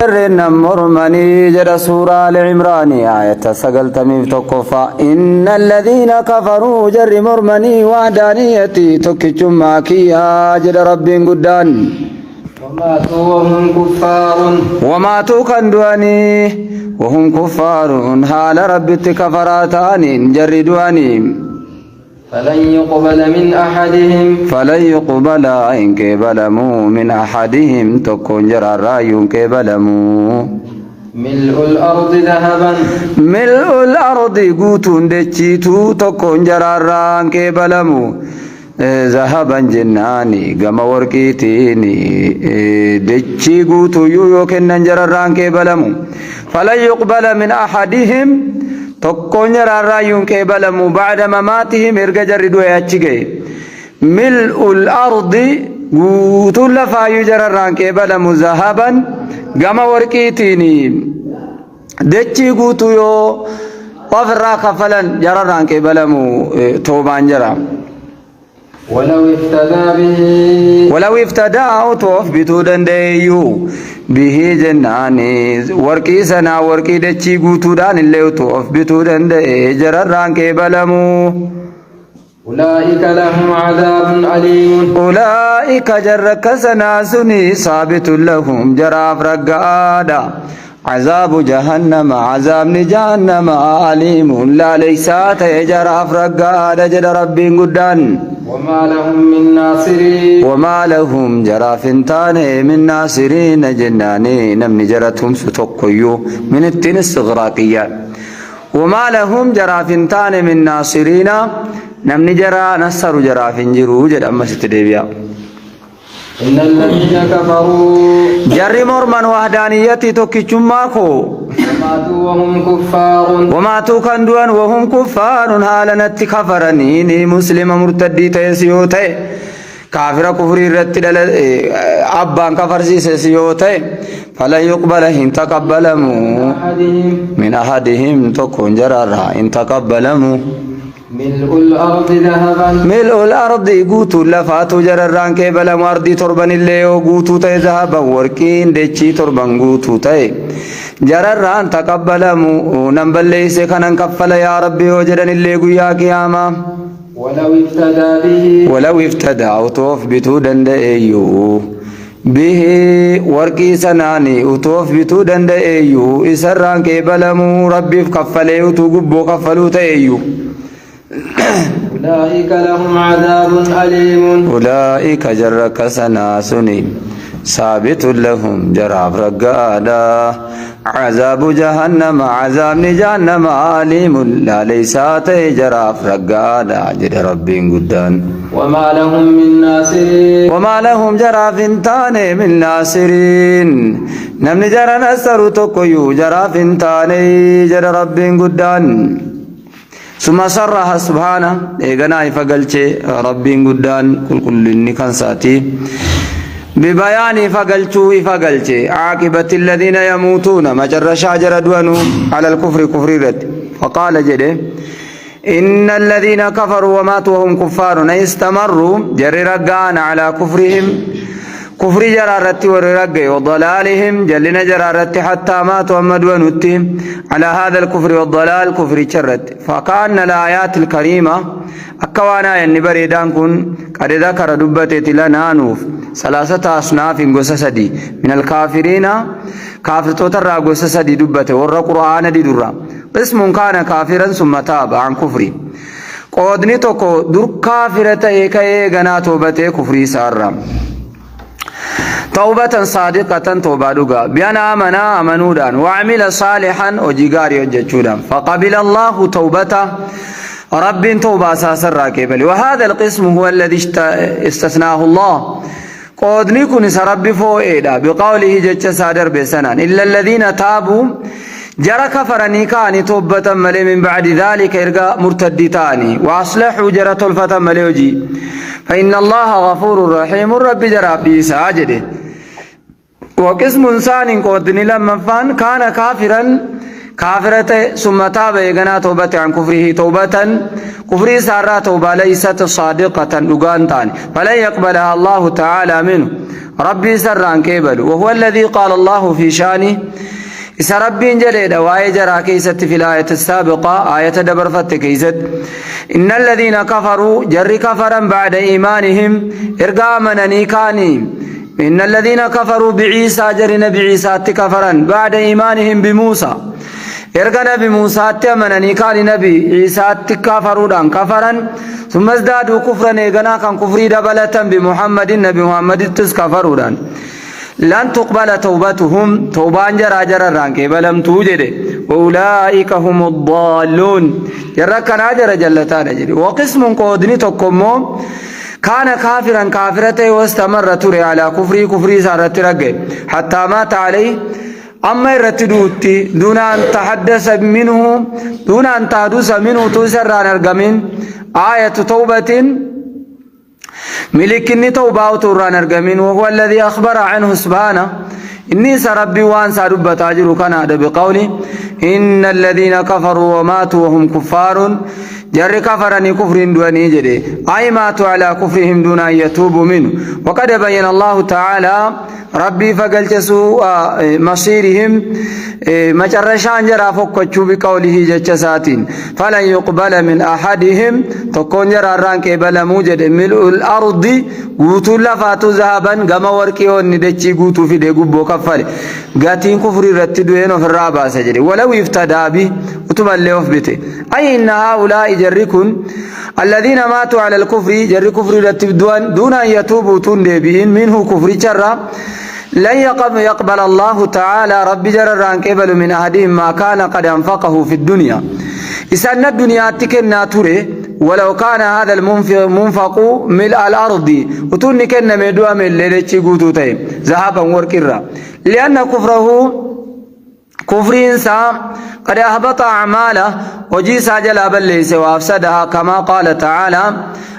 Jarreen mormanii jedha suuraa Al-Imraanii aayata 91ffaa. Inna alladhiina kafaruu jarri mormanii wahdaaniyati tokkichummaa kiyyaa jedha Rabbiin guddaan. وماتوا وهم كفار. Wamaatuu kan du'anii wahum kuffaaruun haala Rabbitti kafaraa ta'aniin jarri du'anii. فلن يقبل من أحدهم. فلن يقبل hin qeebalamuu من أحدهم tokkoon jaraarraayyuu hin qeebalamuu. ملء الأرض ذهبا. ملء الأرض guutuun dachiituu tokkoon jaraarraa hin qeebalamu. ذهبا jennaani gama warqiitiin dachii guutuuyyuu yoo kennan jararraa hin qeebalamu. فلن يقبل من أحدهم tokkoon jaraarraayyuu hin qeebalamu بعد مماتهم erga jarri du'e achi ga'e. ملء الأرض guutuun lafaayyuu jararraa hin qeebalamu ذهبا gama warqiitiin dachii guutuu yoo ofirraa kaffalan jararraa hin qeebalamu toobaan jara. ولو افتدى به. ولو افتدى utuu of bituu danda'eeyyuu به jennaani warqii sanaa warqii dachii guutuudhaan illee utuu of bituu danda'e jararraan qeebalamu. أولئك لهم عذاب أليم. أولئك jarra akkasanaa suni ثابت لهم jaraaf raggaadha. عذاب جهنم عذابni جهنم أليم laaleysaa ta'e jaraaf raggaadha jedha Rabbiin guddaan. وما لهم من ناصرين. وما لهم jaraaf hin taane من ناصرين jennaani namni jara tumsu tokkoyyuu من ittiin istighraaqiyyaa. وما لهم jaraaf hin taane من ناصرين namni jara nassaru jaraaf hin jiru jedha ammasitti deebi'a. إن الذين كفروا. Jarri morman wahdaaniyyatti tokkichummaa koo. وماتوا وهم كفار. وماتوا kan du'an وهم كفار haala natti kafaranii muslima murtaddii ta'es yoo ta'e kaafira kufrii irratti dhala abbaan kafarsiises yoo ta'e فلن يقبل hin taqabbalamu. أحدهم. من أحدهم tokkoon jaraarraa hin taqabbalamu. ملء الأرض ذهبا. ملء الأرض guutuu lafaatu jararraan qeebalamu ardii torban illee yoo guutuu ta'e ذهبا warqiin dachii torban guutuu ta'e jararraan taqabbalamu nan balleeyse kanan kaffala yaa rabbi yoo jedhan illee guyyaa qiyaamaa. ولو افتدى به. ولو افتدى utuu of bituu danda'eeyyuu به warqii sanaani utuu of bituu danda'eeyyuu isarraan qeebalamuu rabbiif kaffalee utuu gubboo kaffaluu ta'eeyyuu. أولئك لهم عذاب أليم. أولئك jarra akkasanaa suni ثابت لهم jaraaf raggaadha. عذاب جهنم عذابni جهنم أليم laaleysaa ta'e jaraaf raggaadha jedhe Rabbiin guddaan. وما لهم من ناصرين. وما لهم jaraaf hin taane من ناصرين namni jara nassaru tokkoyyuu jaraaf hin taane jedhe Rabbiin guddaan. ثم صرح سبحانه eeganaa ifa galchee Rabbiin guddaan qulqullinni kan isaati. ببيان ifa galchuu ifa galchee عاقبة الذين يموتون macarrashaa jara du'anuu على الكفر kufrii irratti فقال jedhe إن الذين كفروا وماتوا وهم كفار استمروا jarri raggaan على كفرهم kufrii jaraa irratti warri ragga'e وضلالهم jallina jaraa irratti حتى ماتوا amma du'anutti على هذا الكفر والضلال kufricha irratti فكأن الآيات الكريمة akka waan aayanni bareedaan kun قد ذكر dubbateeti لنا nuuf ثلاثة أصناف gosa sadi من الكافرين kaafirtoota irraa gosa sadi dubbate warra qur'aana didurra. قسم كان كافرا ثم تاب عن كفره qoodni tokko dur kaafira ta'e ka'ee ganaa toobatee kufrii isaarra توبة صادقة توبaa dhugaa بأن آمن amanuudhaan وعمل صالحا hojii gaarii hojjechuudhaan فقبل الله توبته Rabbiin توبaa isaa sarraa qeebale. وهذا القسم هو الذي استثناه الله qoodni kun isa Rabbi foo'eedha بقوله jecha isaa darbe sanaan إلا الذين تابوا jara kafaranii ka'anii toobbatan malee من بعد ذلك erga murtaddii ta'anii وأصلحوا jara tolfatan malee hojii فإن الله غفور رحيم Rabbi jaraaf dhiisaa jedhe. وقسم ثاني qoodni lammaffaan كان كافرا Kaafira ta'e, summa taaba, eeganaa tawbate, an kufrihi tawbatan, kufrii isaarraa tawbaa, laysat saadiqatan, dhugaan taane, falan yaqbalaha Allahu ta'aalaa minhu, Rabbii isarraan qeebalu. Wahuwa alladhii qaala Allahu fi shaani, isa Rabbiin jedheedha waa'ee jaraa keessatti, fil aayati saabiqa, aayata dabarfatte keessatti: inna alladhiina kafaruu, jarri kafaran, ba'da iimaanihim, erga amananii kaanii, inna alladhiina kafaruu biciisaa, jarri nabi Ciisaatti kafaran, ba'da iimaanihim bimuusaa, erga nabi Muusaatti amananii kaanii nabi Ciisaatti kafaruudhaan kafaran, summa izdaaduu kufran, eeganaa kan kufrii dabalatan, bimuhammadin, nabi Muhammadittis kafaruudhaan, lan tuqbala tawbatuhum, tawbaan jaraa jararraan qeebalamtuu jedhe. Waulaa'ika humu ddaalluun, jarra akkanaa jara jallataadha jedhe. Waqismun, qoodni tokko immoo, kaana kaafiran, kaafira ta'e, wastamarra ture, alaa kufrii, kufrii isaa irratti ragga'e, hattaa maata alayhi, amma irratti du'utti, duuna an tahaddasa minhu, duuna an tahdusa minhu, tu isa irraan argamin, aayatu tawbatin, milikinni tawbaa utuu irraan argamin. Wahuwa alladhii akhbara anhu subhaana, inni isa Rabbii waan isaa dubbataa jiru kanaadha, biqawli: inna alladhiina kafaruu wamaatuu wahum kuffaarun, jarri kafaranii kufriin du'anii jedhe, ay maatuu alaa kufrihim duuna an yatuubuu minhu. Waqad bayyana Allahu ta'aalaa, Rabbii fagalche, suu'a masiirihim, macarrashaan jaraa fokkachuu, biqawlihi, jecha isaatiin: falan yuqbala min ahadihim, tokkoon jaraarraan qeebalamuu jedhe, mil'ul ardi, guutuun lafaatu, zahaban, gama warqii onni dachii guutuu fide gubboo kaffale, gatiin kufrii irratti du'een ofirraa baasa jedhe. Walaw iftadaa bi, utumallee of bite. Ay inna haa'ulaa'i, jarri kun, alladhiina maatuu ala alkufri, jarri kufrii irratti du'an, duuna an yatuubu, utuun deebi'in, minhu, kufricharraa, lan yaqbala Allahu ta'ala, Rabbi jararraan qeebalu, min ahadihim maa kaana qad anfaqahu fi dunya, isan addunyaatti kennaa ture, ولو كان هذا المنفق ملء الأرض، utuunni kenname du'ame illee dachii guutuu ta'e، ذهبا، warqirra، لأن كفره، kufriinsaa, قد أحبط أعماله، hojii isaa jalaa balleeyse, وأفسدها، كما قال تعالى،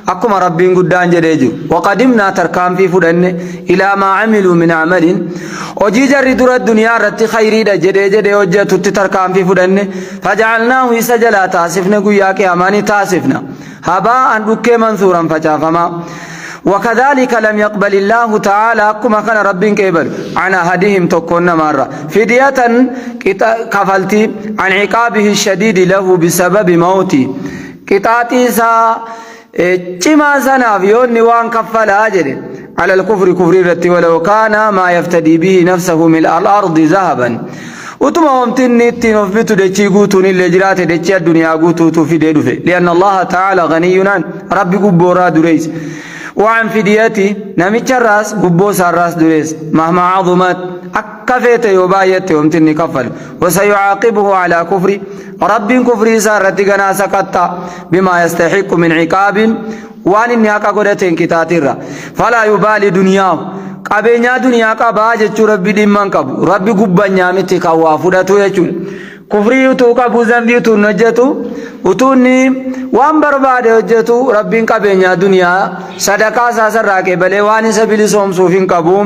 akkuma Rabbiin guddaan jedhee jiru: وقدمنا، tarkaanfii fudhanne, إلى ما عملوا من عمل، hojii jarri dura duniyaa irratti khayriidha jedhee jedhee hojjetutti tarkaanfii fudhanne, فجعلناه، isa jalaa taasifne, guyyaa qiyaamaa ni taasifna, هباء، dhukkee, منثورا، facaafamaa. وكذلك لم يقبل الله تعالى، كما كان رب قبل، عن أحدهم، تكون مرة، فدية، كفلتي، عن عقابه الشديد له بسبب موته، قطعتي سا cimaa sanaaf yoonni waan kaffalaa jedhe, على الكفر، كفر irratti, ولو كان ما يفتدي به نفسه ملء الأرض ذهبا، utuma homtinni ittiin of bitu dachii guutuun illee jiraate, dachii addunyaa guutuutu fidee dhufe. لأن الله تعالى غني عن، Rabbi gubbooraa dureeyse, وعن فديته، namicha irraas gubboo isaarraas durees, مهما عظمت، akka feete yoo baay'atte homtinni kaffalu. وسيعاقبه على كفره، Rabbiin kufrii isaa irratti ganaa saqatta, بما يستحق من عقاب، waan inni haqa godhateen qixaatirra. فلا يبالي دنياه، qabeenyaa duniyaa qabaa jechuu Rabbi dhimma hin qabu. Rabbi gubbanyaa miti kan waa fudhatu jechuudha. Kufrii utuu qabu, zambii utuu hin hojjetu, utuu inni waan barbaade hojjetu, Rabbiin qabeenyaa duniyaa sadaqaa isaa sarraa qeebalee waan isa bilisoomsuuf hin qabu.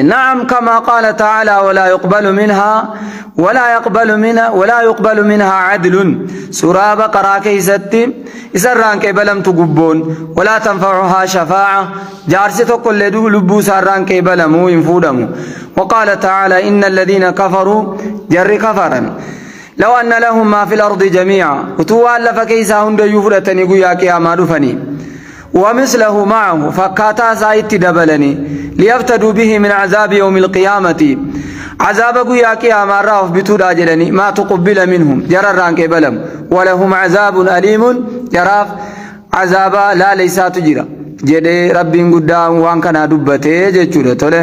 نعم، كما قال تعالى: ولا يقبل منها ولا يقبل منها ولا يقبل منها عدل، سورة بقرة keessatti: isarraan qeebalamtu gubboon. ولا تنفعها شفاعة، jaarsi tokkollee lubbuu isaarraan qeebalamuu hin fuudhamu. وقال تعالى: إن الذين كفروا، jarri kafaran, لو أن لهم ما في الأرض جميعا، utuu waan lafa keessaa hundayyuu fudhatanii guyyaa qiyaamaa dhufanii, ومثله معه، fakkaataa isaa itti dabalanii, ليفتدوا به من عذاب يوم القيامة، عذاب guyyaa qiyaamaa irraa of bituudha jedhanii, ما تقبل منهم، jararraan qeebalamu. ولهم عذاب أليم، jaraaf azaaba laaleysaatu jira jedhee Rabbiin guddaan waan kanaa dubbatee jechuudha. Tole.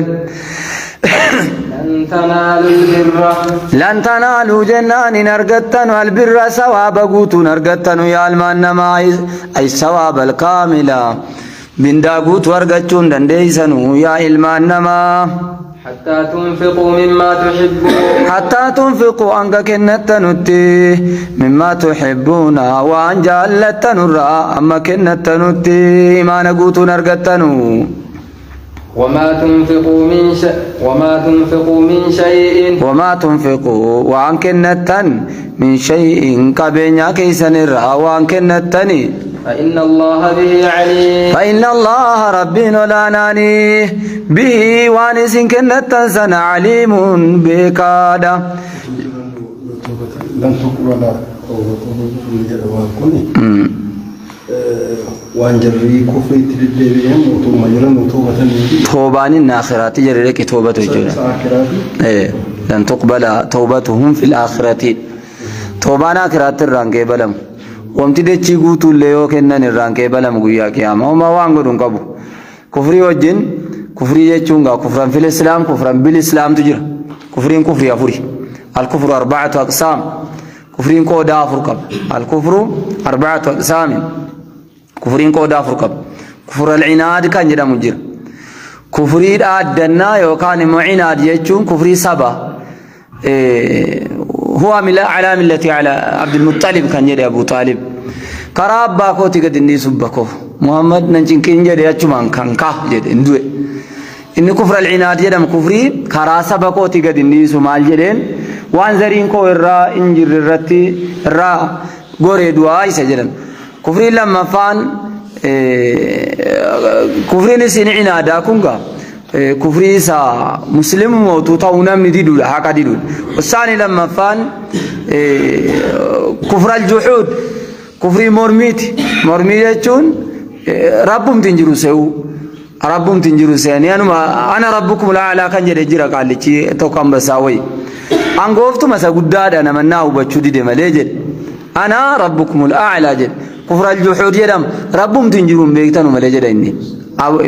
لن تنالوا البر. لن تنالوا jennaan hin argattanu, البر، sawaaba guutuun argattanu, yaa ilmaan namaa, ay الثواب الكامل, mindaa guutuu argachuu hin dandeeysanu, yaa ilmaan namaa. حتى تنفقوا مما تحبون. حتى تنفقوا، hanga kennattanutti, مما تحبون، waan jaallattanurraa amma kennattanutti imaana guutuun argattanu. وما تنفقوا من شيء وما تنفقوا من شيء وما تنفقوا waan kennattan من شيء qabeenya keessan irraa waan kennattani فإن الله به عليم فإن الله rabbiin olaanaanii به waan isin kennattan sana عليم beekaadha. لن تقبل توبتهم jedha waan kun waan jarri kufriitti deddeebi'een mootummaa jiran toobatanii fi Toobaan inni akhiraatti jarri dhaqe toobatu jechuudha. Akiraati. لن تقبل توبتهم في الآخرة. Toobaan akhiraatti irraan qeebalamu. Wanti dachii guutuullee yoo kennan irraan qeebalamu guyyaa qiyaamaa. Homaa waan godhu hin qabu. Kufrii wajjin, kufrii jechuun gaa كفرا في الإسلام، كفرا بالإسلام tu jira. Kufriin kufrii afuri. الكفر أربعة أقسام. Kufriin qoodaa afur qaba. الكفر أربعة أقسام. Kufriin qoodaa afur qaba. كفر العناد kan jedhamu jira. Kufrii dhaaddannaa yookaan immoo عناد jechuun kufrii saba. هو على ملة على عبد المطلب kan jedhe Abu Taalib. Karaa abbaa kooti gadi inni subba koo. Muhammad nan cinqin jedhe, achumaan kan ka jedhe hin du'e. Inni كفر العناد jedhamu kufrii karaa saba kooti gadi inni dhiisu. Maal jedheen? Waan zariin koo irraa hin jirre irratti irraa goree du'aa isa jedhan. Kufriin lammaffaan, kufriin isin cinaadaa kun gaa kufrii isa muslimu mootuu ta'uu namni diduudha, haqa diduudha. Wasaani lammaffaan كفر الجحود, kufrii mormiiti. Mormii jechuun rabbumti hin jiru se'uu. Rabbumti hin jiru se'anii anuma أنا ربكم الأعلى kan jedhe jira, qaallichi tokko ambasaa wayi. Angooftuma isa guddaadha, namannaa hubachuu dide malee jedhe. أنا ربكم الأعلى jedhe. كفر الجحود jedhama. Rabbumti hin jiru hin beektanu malee jedha inni.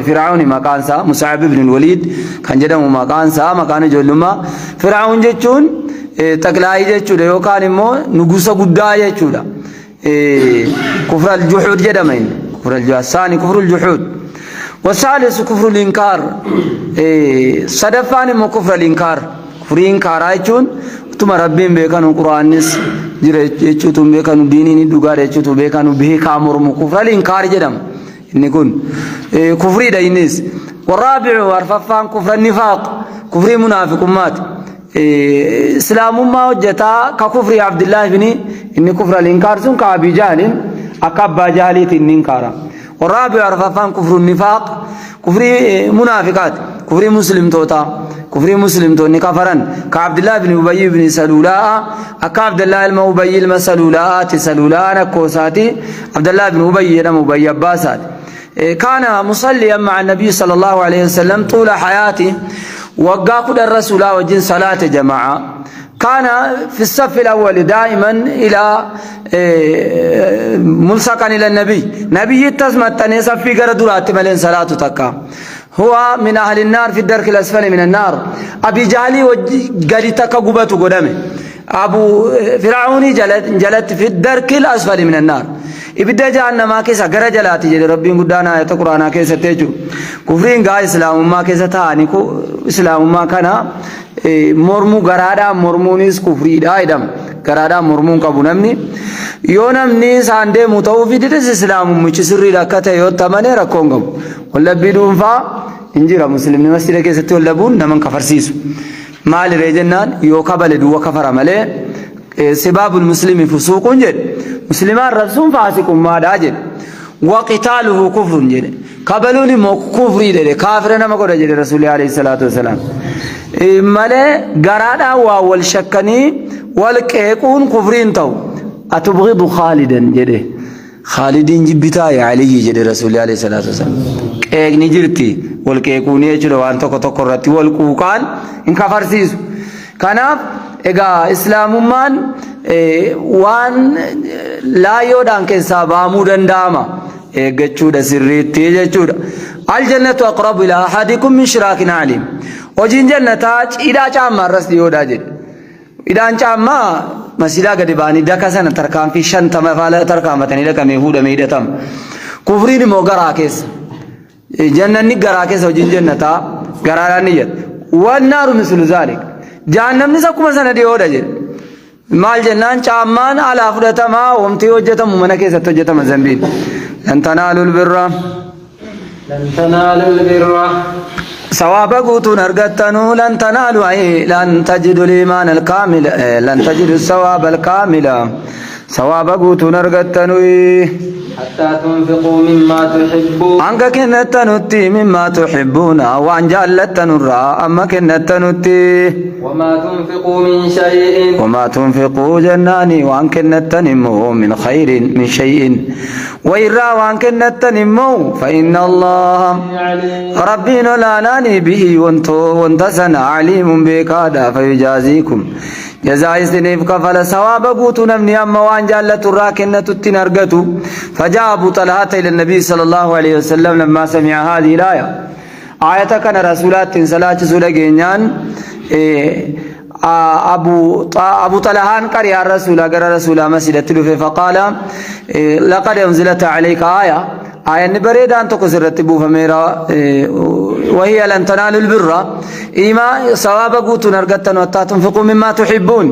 Fir'aawni maqaan isaa Mus'ab ibn Waliid kan jedhamu, maqaan isaa, maqaan ijoollummaa. Fir'aawun jechuun xaqlaayii jechuudha yookaan immoo nugusa guddaa jechuudha. كفر الجحود jedhama inni. كفر الجحود الثاني، كفر الجحود. والثالث كفر الإنكار. Sadaffaan immoo كفر الإنكار. Kufrii inkaaraa jechuun utuma rabbiin beekanu, quraannis jira jechuutu beekanu, diiniin dhugaadha jechuutu beekanu, beekaa mormu كفر الإنكار jedhama. Inni kun kufriidha innis. والرابع arfaffaan كفر النفاق, kufrii munaafiqummaati. Islaamummaa hojjetaa ka kufrii Abdillaahi ibni, inni كفر الإنكار sun ka Abii Jahaliin, akka abbaa Jahaliitiin inni inkaara. والرابع arfaffaan كفر النفاق, kufrii munaafiqaati, kufrii muslimtootaa, kufrii muslimtoonni kafaran ka Abdillaahi ibni Ubayyi ibni Saluulaa, akka Abdillaahi ilma Ubayyi ilma Saluulaati. Saluulaan akkoosaati, Abdillaahi ibni Ubayyi jedhama, Ubayyi abbaasaati. كان مصليا مع النبي صلى الله عليه وسلم طول حياته. waggaa 10 رسول wajjin صلاة جماعة. كان في الصف الأول دائما إلى ملصقا إلى النبي، نبي تسمتني صفي gara duraatti maleen صلاة takka. هو من أهل النار، في الدرك الأسفل من النار. أبي جهلي قد takka gubatu godhame. أبو فرعوني جلت في الدرك الأسفل من النار, ibidda jahannamaa keessa gara jalaati jedhe rabbiin guddaan ayata quraanaa keessatti jechuudha. Kufriin gaa islaamummaa keessa taa'anii islaamummaa kana mormuu, garaadhaan mormuunis kufriidha jedhama. Garaadhaan mormuun qabu namni. Yoo namni isaan deemu ta'uu fi dides, islaamummichi sirriidha akka ta'e yoo tamane rakkoon qabu. Wallabbii dhuunfaa hin jira, muslimni masjida keessatti wallabuun nama hin kafarsiisu. Maaliree jennaan, yoo kabale duwwa kafara malee, سباب المسلم فسوق jedhe, muslimaan rabsuun faasiqummaadha jedhe. وقتاله كفر jedhe, kabaluun immoo kufrii jedhe, kaafira nama godha jedhe rasuulli عليه الصلاة والسلام. Malee garaadhaan waa wal shakkanii wal qeequun kufriin ta'u. أتبغض خالدا jedhe, Khaalidiin jibbitaa yaa Aliyyi jedhe rasuulli عليه الصلاة والسلام. Qeeqni jirti, wal qeequun jechuudha, waan tokko tokko irratti wal quuqaan hin kafarsiisu. Kanaaf egaa islaamummaan waan laayyoodhaan keessaa baamuu danda'ama, eeggachuudha sirriitti jechuudha. الجنة أقرب إلى أحدكم من شراك نعله. Hojiin jannataa hidhaa caammaa irras dhiyoodha jedhe. Hidhaan caammaa masjidaa gadi ba'anii daka sana tarkaanfii 50 faala tarkaanfatanii dhaqamee fuudhamee hidhatama. Kufriin immoo garaa keessa. Jannanni garaa keessa, hojiin jannataa garaadhaan ni jedha. والنار مثل ذلك. Jahannamnis akkuma sana dhiyoodha jedhe. Maal jennaan, caammaan alaa fudhatamaa, wamtii hojjetamu mana keessatti hojjetama zambiin. لن تنالوا البر لن تنالوا البر. Sawaaba guutuun argattanuu lan tanaalu ay lan tajidu liimaan alkaamila lan tajidu sawaaba alkaamila sawaaba guutuun argattanuu حتى تنفقوا مما تحبون hanga kennattanutti mimmaa tuxibbuuna waan jaallattanurraa amma kennattanutti وما تنفقوا من شيء وما تنفقوا جناني وان كنتن مو من خير من شيء وإرا وان كنتن مو فإن الله عليم ربنا لا ناني به وانتو وانتسن عليم بكادا فيجازيكم جزاء سنيف كفل ثواب قوت نمني أما وان جالة الراكنة التنرقة. فجاء أبو طلحة إلى النبي صلى الله عليه وسلم لما سمع هذه الآية. آية كان رسولات صلاة سورة جنان أبو طلحان قرئ الرسول قرأ رسول مسجد تلفه فقال لقد أنزلت عليك آية آية نبريد أن تقصر رتبو فميرا وهي لن تنالوا البر إيما ثواب قوت نرقتن وتا تنفقوا مما تحبون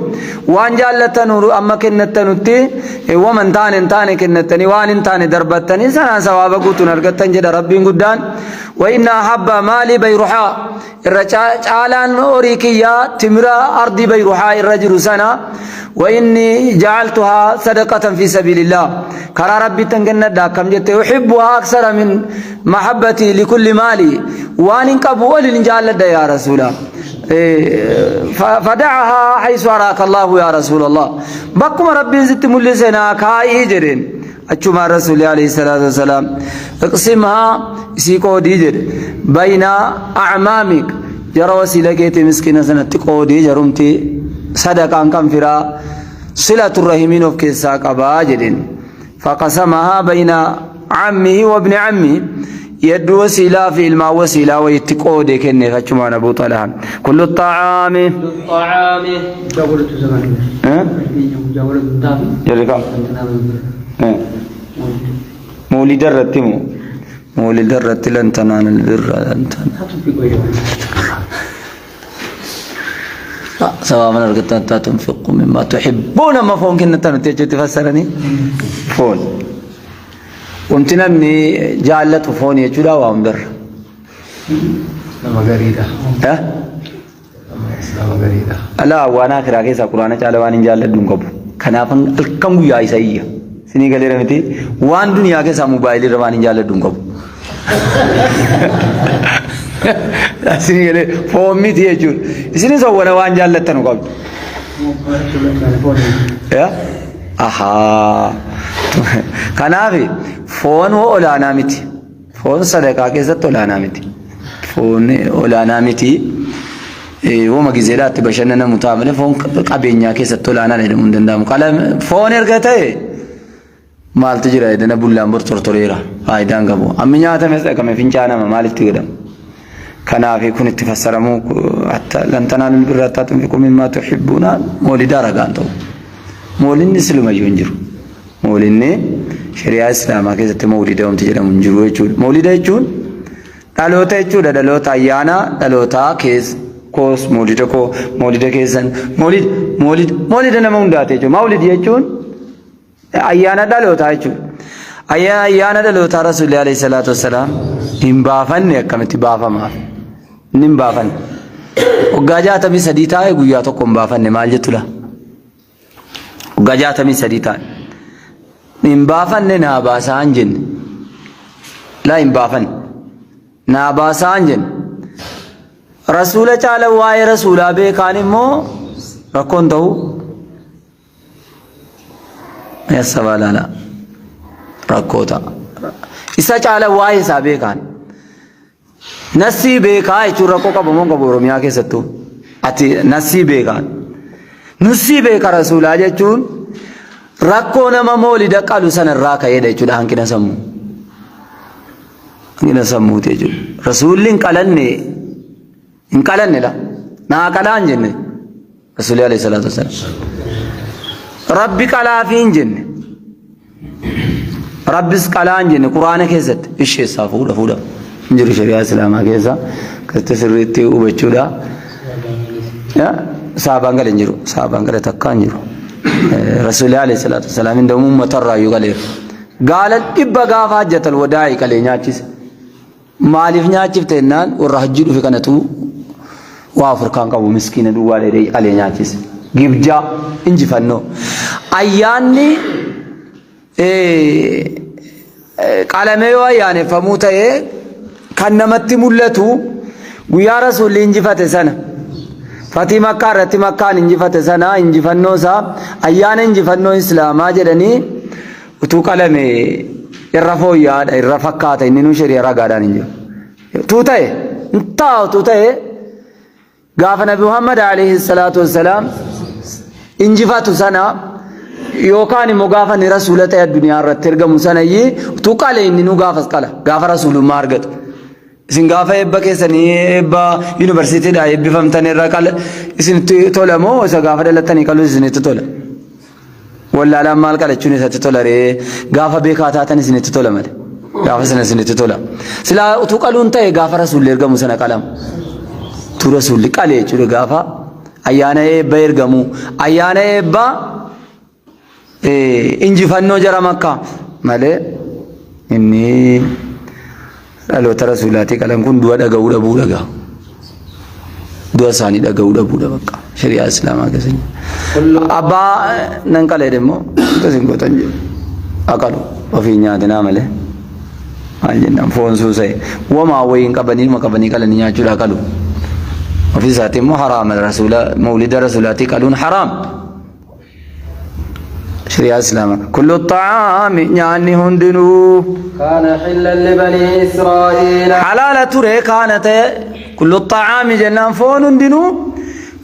وأن جالتن أما كنتن ومن تان تان كنتني وان تان دربتني سنا ثواب قوت نرقتن جد ربي قدان وإن أحب مالي بيرحاء الرجالان أوريكيا تمرا أرضي بيرحاء الرجل سنة وإني جعلتها صدقة في سبيل الله كرا ربي تنجند دا كم جت أحبها أكثر من محبتي لكل مالي وأن قبول جعل يا رسول الله فدعها حيث أراك الله يا رسول الله بكم ربي زدت ملسنا كاي جرين أچما رسول عليه الصلاة والسلام اقسمها سيكو ديجر بين أعمامك جرى وسيلة كيتي مسكينة سنة تقودي جرمتي صدقة كم فرا صلة الرحمين of كيسا قباجرين فقسمها بين عمه وابن عمه يد وسيلة في الماء وسيلة ويتقودي كني فچما أبو طلحة كل الطعام الطعام مجاورة زمان ها مجاورة الدافي يركم مولد الرتمو مولد الرت لن تنال البر لن تنال سواء من أرقدت تنفقوا مما تحبون ما فون كنا تنتج تفسرني فون وامتنمني جعلت فون يجودا وامدر Nama gariidha. ها Nama gariidha. لا وانا كرا كيسا قرآن چاله وان جالت دون قبو كنافن الكم گویا ایسائیہ سنی گلے رمتی وان دنیا کے سا موبائل روان جالت دون قبو سنی گلے فون میتی ہے چور اسنی سو وانا وان جالت تنو قبو يا اها كنافي فون هو اولانا متي فون صدقه كيسا اولانا متي فون اولانا متي وما gizeedhaatti bashannanamu ta'a malee foon qabeenyaa keessatti olaanaa jedhamuu hin danda'amu. Foon erga ta'e maaltu jira edana bullaan bor tortoreera faayidaan qabu. Ammi nyaatames dhaqame fincaanama maalitti godhama? Kanaaf kun itti fassaramu lan tanaalul birra hattaa tunfiquu mimmaa tuhibbuuna moolidaa ragaan ta'u. Moolinni silumayyuu hin jiru. Moolinni shari'aa islaamaa keessatti moolida wanti jedhamu hin jiru jechuudha. Moolida jechuun dhaloota jechuudha. Dhaloota ayyaana dhalootaa keessa. Koos moolida koo moolida keessan moolid moolid moolida nama hundaate jechuudha. Mawlid jechuun ayyaana dhalootaa jechuudha. Ayyaana dhalootaa Rasuulli alayhi salaatu wassalaam hin baafanne akkamitti baafamaaf? Inni hin baafanne. Waggaa 63 taa'e guyyaa tokko hin baafanne maal jettudha? Waggaa 63 taa'e. Hin baafanne naa baasaa hin jenne. Laa hin baafanne. Naa baasaa hin jenne. Rasuula caala waa'ee rasuulaa beekaan immoo rakkoon ta'u yassabaa laala rakkoo ta'a. Isa caala waa'ee isaa beekaan nassii beekaa jechuun rakkoo qabu moo qabu Oromiyaa keessattuu ati nassii beekaan nussii beeka rasuulaa jechuun rakkoo nama moolida qalu sanarraa ka'eedha jechuudha hanqina sammuu. Hanqina sammuuti jechuudha. Rasuulli hin qalanne hin qalanne la naa qalaa hin jenne rasuulli alayhi salaatu wassalaam. Rabbi qalaafi hin jenne rabbis qalaa hin jenne quraana keessatti isheessaa fuudha fuudha hin jiru shari'aa islaamaa keessa akkasitti sirriitti hubachuudha. Saabaan gale hin jiru saabaan gale takkaa hin jiru. Rasuulli alayhi salaatu wassalaam hin damu uummatarraayyuu qaleera. Gaala 100 gaafa hajjatal wadaa'ii qalee nyaachise. Maaliif nyaachifte jennaan warra hajjii dhufe kanatu waa of harkaan qabu miskiina duwwaa dheedhee qalee nyaachise. Gibjaa injifannoo. Ayyaanni qalamee yoo ayyaaneffamuu ta'e kan namatti mul'atu guyyaa rasuulli injifate sana fatii makkaa irratti makkaan injifate sana injifannoo isaa ayyaana injifannoo islaamaa jedhanii utuu qalame irra fooyya'aadha irra fakkaata inni nuu shari'a ragaadhaan hin jiru. Utuu ta'e hin ta'a utuu ta'e gaafa Nabi Muhammad alayhi salaatu wassalaam injifatu sana yookaan immoo gaafa inni rasuula ta'e addunyaa irratti ergamu sanayyii utuu qale inni nu gaafas qala gaafa rasuulummaa argatu. Isin gaafa eebba keessanii eebba yuunivarsiitiidhaa eebbifamtan irra qala isinitti tola moo isa gaafa dhalattanii qaluu isinitti tola? Wallaalaan maal qalachuun isatti tola ree gaafa beekaa taatan isinitti tola malee. Gaafa sana isinitti tola. Silaa utuu qaluun ta'e gaafa rasuulli ergamu sana qalama. Utuu rasuulli qale jechuudha gaafa ayyaana eebba ergamu ayyaana eebba injifannoo jara makkaa malee inni dhaloota rasuulaatii qalan kun du'a dhaga'uu dhabuu dhagaa. Du'a isaanii dhaga'uu dhabuudha bakka shari'aa islaamaa keessa jiru. Abbaa nan qalee immoo akkas hin gootan jedhu. Aqalu ofii nyaatinaa malee. Maal jennaan foon suusa'e. Wamaa wayii hin qabanii ilma qabanii qalanii nyaachuudha qalu. Ofii isaatii immoo haraama rasuula mawlida rasuulaatii qaluun haraam. Shari'aa islaamaa. Kullu xacaami nyaanni hundinuu. Kaana xillan libanii Israa'iila. Halaala ture kaana ta'e kullu xacaami jennaan foon hundinuu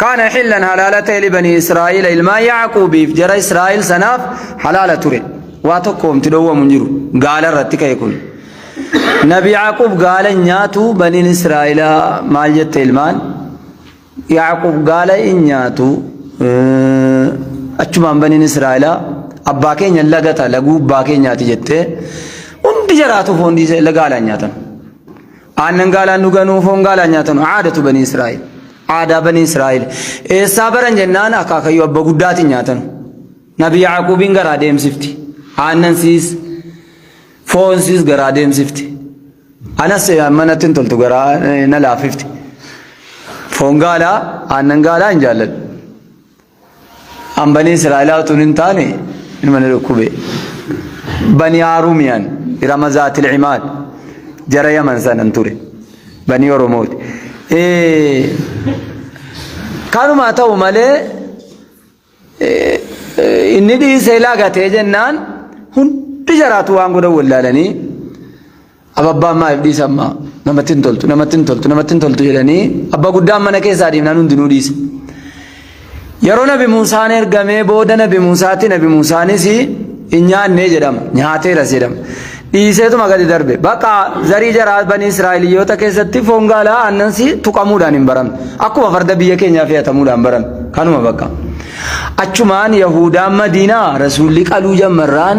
kaana xillan halaala ta'e libanii Israa'iila ilmaan Yaaquubiif jara Israa'iil sanaaf halaala ture. Waa tokko homti dhowwamu hin jiru. Gaala irratti ka'e kun. Nabi Yaaquub gaala hin nyaatu baniin Israa'iilaa maal jette ilmaan? Yaaquub gaala hin nyaatu. Achumaan baniin Israa'elaa abbaa keenya lagata laguu abbaa keenyaati jettee hundi jaraatu foon dhiisee gaalaan nyaatan. Aannan gaalaan dhuganuu foon gaalaan nyaatan aadatu banii Israa'el. Aadaa banii Israa'el. Eessaa baran jennaan akaakayyuu abba guddaatiin nyaatan. Nabi Yaaquubiin garaa deemsifti. Aannan siis foon siis garaa deemsifti. Anas manatti hin toltu garaa na laaffifti. Foon gaalaa aannan gaalaa hin jaalladhu. An banii Israa'elaa utuu hin taane ilma na dhukkube. Banii Haarumiyaan irama zaatil imaad jara Yaman sanan ture. Banii Oromooti. Kanuma ta'u malee inni dhiisee lagatee jennaan hundi jaraatu waan godhan wallaalanii ababbaan maaliif dhiisammaa namatti hin toltu namatti hin toltu namatti hin toltu jedhanii abba guddaan mana keessaa deemnaan hundinuu dhiise. Yeroo Nabi Muusaan ergamee booda Nabi Muusaatti Nabi Muusaanis hin nyaannee jedhama nyaateeras jedhama. Dhiiseetuma gadi darbe bakka zarii jaraa banii Israa'eliyoota keessatti foon gaalaa aannansi tuqamuudhaan hin baramne akkuma farda biyya keenyaa fe'atamuudhaan barame kanuma bakka. Achumaan Yahudaan Madiinaa rasuulli qaluu jammarraan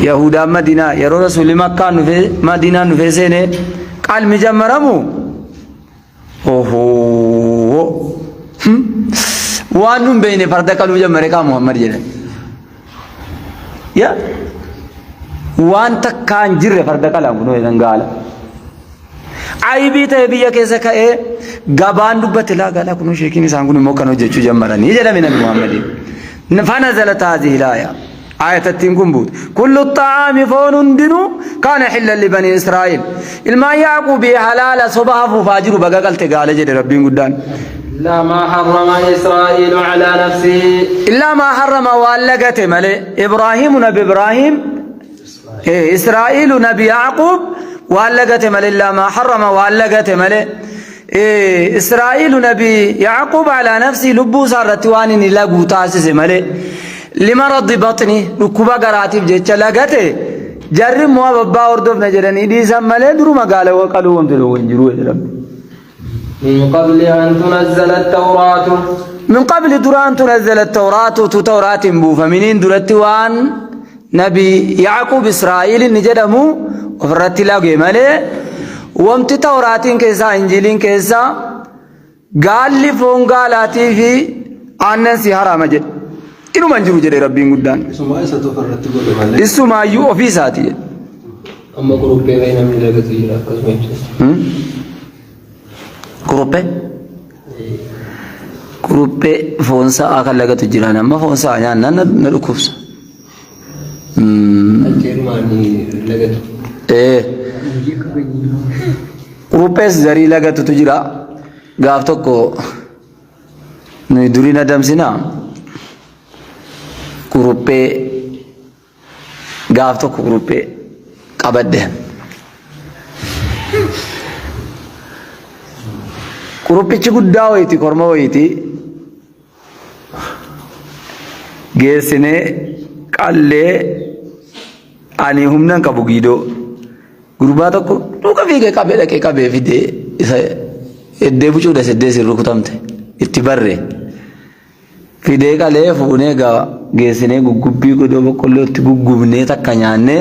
Yahudaan Madiinaa yeroo rasuulli Makkaan dhufee Madiinaan dhufee seenee qalmi jammaramu ohoo waan nun beekne farda qaluu jammare kaa Muhammad jedhan. Yaa waan takkaa hin jirre farda qalaan kunoo jedhan gaala. Aybii ta'e biyya keessa ka'ee gabaan dubbate laa gaalaa kunoo sheekiin isaan kun immoo kan hojjechuu jammaranii jedhame Nabi Muhammadiin. Fanazalat haadhihi laaya. Aayatattiin kun buute. Kullu xaa'aami foon hundinuu kaana xillan libanii Israa'el. Ilmaan Yaaquubii halaala soba hafuufaa jiru baga qalte gaala jedhe Rabbiin guddaan. إلا ما حرم إسرائيل على نفسه Illaa maa harrama waan lagate malee Ibraahiimu nabi Ibraahiim Israa'iilu nabi Yaaquub waan lagate malee illaa maa harrama waan lagate malee Israa'iilu nabi Yaaquub alaa nafsii lubbuu isaa irratti waan inni laguu taasise malee limaradi baxni dhukkuba garaatiif jecha lagate jarri immoo ababbaa hordofna jedhanii dhiisan malee duruma gaala qaluu wanti dhowwu hin jiru jedhama. من قبل أن تنزل التوراة من قبل duraan تنزل التوراة tu tawraatiin buufaminiin duratti waan nabi Yaaquub Israa'iil inni jedhamu ofirratti lage malee wanti tawraatiin keessaa injiiliin keessaa gaalli foon gaalaatii fi aannan si haraama jedhe. Inuma hin jiru jedhe Rabbiin guddaan. Isumaa isatu ofirratti godhe malee. Isumaayyuu ofii isaati jedhe. Amma quruphee fa'i namni lagatu jira akkasuma jechuudha. Quruphee? Quruphee foon sa'aa kan lagatu jira. Amma foon sa'aa nyaannaan na dhukkubsa. Qajeelumaan lagatu. Ee. Quruphees zarii lagatutu jira. Gaaf tokko nuyi duriin adamsinaa quruphee gaaf tokko quruphee qabadhe. Quruphichi guddaa wayiiti korma wayiiti. Geessinee qallee ani humna hin qabu giidoo. Gurbaa tokko duuka fiigee qabee dhaqee qabee fidee isa eddee bucuudha seddee sin rukutamte itti barre. Fidee qalee fuunee egaa geessinee guggubbii godoo boqqollootti guggubnee takka nyaannee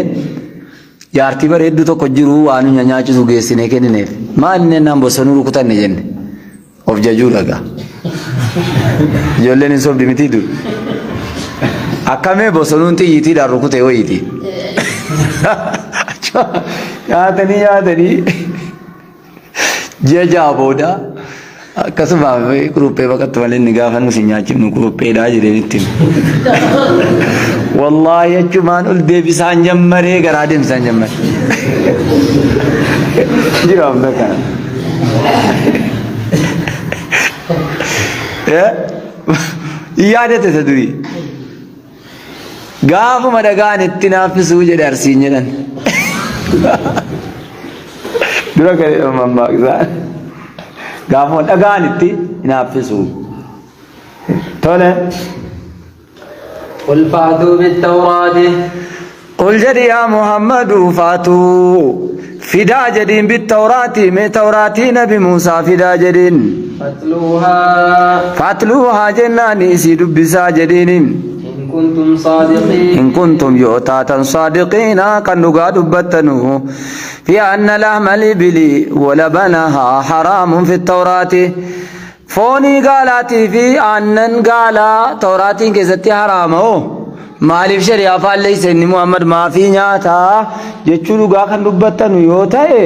jaartii bareedduu tokko jiru waan nu nyaachisu geessinee kennineef. Maal inni jennaan bosonuu rukutanne jenne. Of jajuudha egaa. Ijoolleen hin sobdi mitii dur. Akkamee bosonuun xiyyiitiidhaan rukute wayiiti. Nyaatanii nyaatanii ji'a ja'a booda akkasuma quruphee baqattu malee inni gaafa nu si nyaachifnu qurupheedhaa jedheen itti hime. Wallaahi achumaan ol deebisaan jammaree garaa deemsaan jammare. Jira amma kana. Yaadate isa durii. Gaafuma dhagaan itti naaffisuu jedhe arsiin jedhan. Dura kan jedhamu mammaaksa. Gaafuma dhagaan itti naaffisuu. Tole. قل فأتوا بالتوراة قل jedhi yaa Muhammadu faatuu fidaa jedhiin bittawraatii mee tawraatii nabi Muusaa fidaa jedhiin. فاتلوها Fatluuhaa jennaan isii dubbisaa jedhiin. إن كنتم صادقين In kuntum yoo taatan saadiqiina kan dhugaa dubbattanu fi anna lahma libili walabanahaa haraamun fi tawraati. Foonii gaalaatii fi aannan gaalaa tawraatiin keessatti haraama hoo maaliif shari'aa faalleessa inni Muhammad maafii nyaataa jechuu dhugaa kan dubbattanu yoo ta'e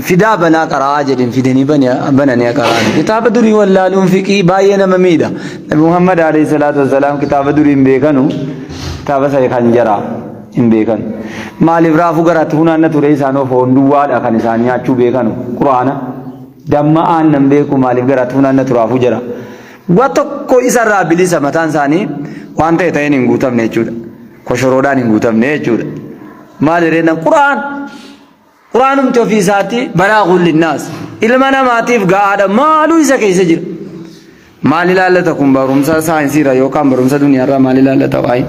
fidaa banaa qara'aa jedhin fidanii bananii qara'an. Kitaaba durii wallaaluun fiqii baay'ee nama miidha. Nabi Muhammad alayhi salaatu wassalaam kitaaba durii hin beekanu kitaaba isa kan jaraa hin beekanu. Maaliif raafuu garaatti funaanna ture isaanoo foon duwwaadha kan isaan nyaachuu beekanu quraana. Damma aannan beeku maaliif garaatti funaannatu raafuu jira. Wa tokko isarraa bilisa mataan isaanii waan ta'e ta'een hin guutamne jechuudha. Koshoroodhaan hin guutamne jechuudha. Maal jedheenna quraan quraanumti ofii isaatti balaaghun linnaas ilma namaatiif ga'aadha maaluu isa keessa jira. Maal ilaallata kun barumsa saayinsiirra yookaan barumsa duniyaarraa maal ilaallata waa'ee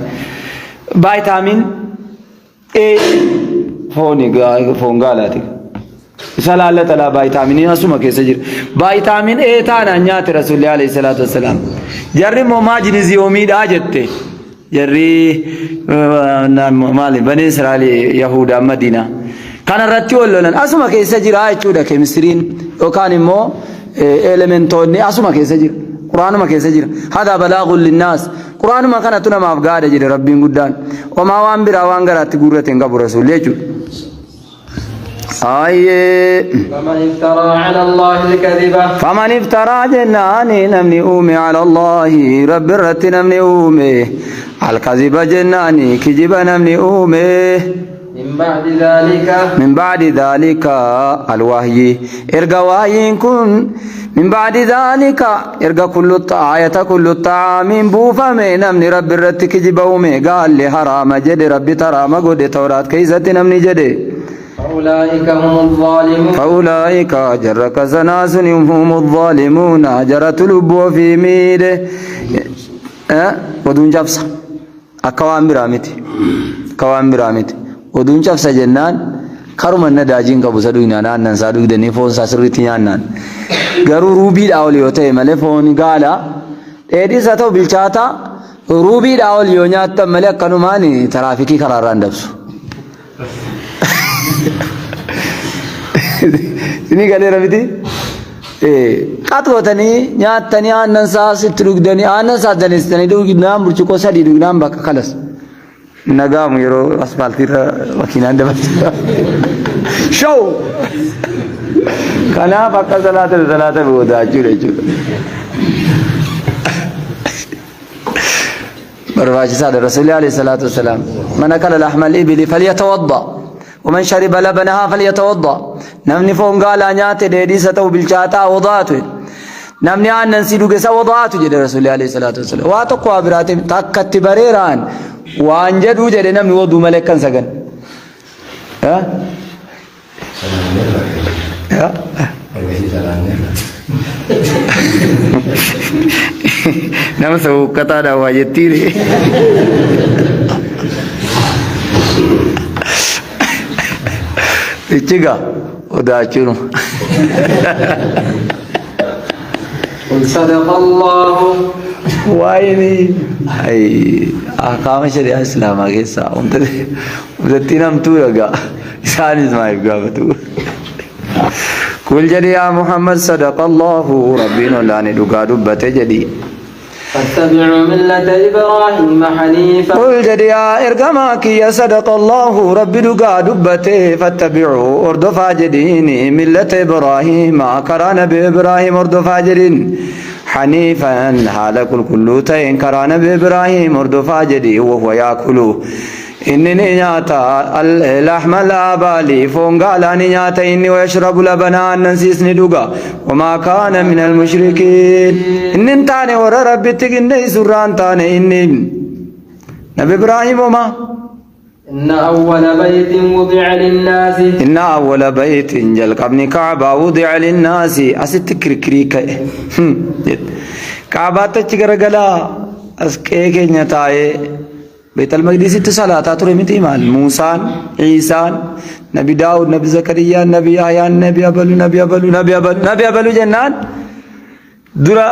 vaayitaamiin A fooni foon gaalaati. Isa laallata laa vaayitaaminiin asuma keessa jira. Vaayitaamin A taanaan nyaate Rasuulli alayhi salaatu wassalaam. Jarri immoo maajiniziyoomiidhaa jette. Jarri maali bani Israa'el Yahudaa Madiinaa. Kana irratti wal lolan asuma keessa jira jechuudha keemistiriin yookaan immoo elementoonni asuma keessa jira. Quraanuma keessa jira. Hadaa balaaghun linnaas. Quraanuma kanatu namaaf gahaadha jedhe Rabbiin guddaan. Homaa waan biraa waan garaatti guurrate hin qabu Rasuulli jechuudha. Ayyee. فمن افترى على الله الكذب Faman iftaraa jennaani namni uume ala Allaahi Rabbi irratti namni uume alkaziba jennaani kijiba namni uume من بعد ذلك min ba'di dhaalika alwahyi erga wahyiin kun min ba'di dhaalika erga kullu aayata kullu xaamiin buufame namni Rabbi irratti kijiba uume gaalli haraama jedhe Rabbi taraama godhe tawraat keessatti namni jedhe فأولئك هم الظالمون فأولئك jarra kasanaa suni hum الظالمون jaratu lubbuu ofii miidhe oduun cabsa akka waan biraa miti akka waan biraa miti oduun cabsa jennaan karuma nadaajii hin qabu isa dhugnaan aannan isaa dhugdanii foon isaa sirriitti nyaannaan garuu ruubiidhaa ol yoo ta'e malee foon gaala dheedhiis haa ta'u bilchaataa ruubiidhaa ol yoo nyaattan malee akkanumaan taraafikii karaarraa hin dabsu. Isinii galeera miti? Qax gootanii nyaattanii aannan isaas itti dhugdanii aannan isaas daneessitanii dhugnaan burcuqqoo sadii dhugnaan bakka kalas. Nagaamu yeroo asfaaltiirra makiinaan dabarsu. Show! Kanaaf akka salaata salaata booda jechuudha jechuudha. Barbaachisaadha. Rasuulli alayhi salaatu wassalaam. Man akala lahma al-ibili falyatawadda. Waman shariba labanahaa falyatawadda. Namni foon gaalaa nyaate dheedhiisa ta'u bilchaataa wadaatu. Namni aannan si dhuge isa wadaatu jedhe Rasuulli alayhi salaatu wassalaam. Waa tokko waa biraatiin takkatti bareeraan waan jedhuu jedhe namni waduu malee kan sagan. Nama sabuuqqataadhaan waa jettiire. Ichiga odaachuun. قل صدق الله. Waa'een ahkaama shari'aa islaamaa keessaa wantatti namtuu dhagaa isaanis maaliif gaafatu. Kul jedhi yaa Muhammad sadaqa Allahu rabbiin olaane dhugaa dubbate jedhi. فاتبعوا ملة إبراهيم حنيفا. Kul jedhi yaa ergamaa kiyya sadaqa Allahu rabbi dhugaa dubbate fattabi'uu hordofaa jedhiini millata Ibraahiima karaa nabi Ibraahim hordofaa jedhiin. Haniifan haala qulqulluu ta'een karaa nabi Ibraahim hordofaa jedhi wahuwa yaakulu. Inni ni nyaata lahma al-aabaali foon gaalaa ni nyaata inni wayashrabu labana aannan siis ni dhuga wamaa kaana min almushrikiin. Inni hin taane warra rabbitti qindeessu irraa hin taane inni. Nabi Ibraahim homaa. إن أول بيت وضع للناس. Inna awwala baytin jalqabni Kaabaa wudi'a linnaasi asitti kirkirii ka'e. Kaabaatti achi garagalaa as qe'ee keenya taa'ee Beetal Maqdisitti salaataa ture miti maal Muusaan, Iisaan, Nabi Daawud, Nabi Zakariyaan, Nabi Yahyaan, Nabi Abalu, Nabi Abalu, Nabi Abalu, Nabi Abalu jennaan dura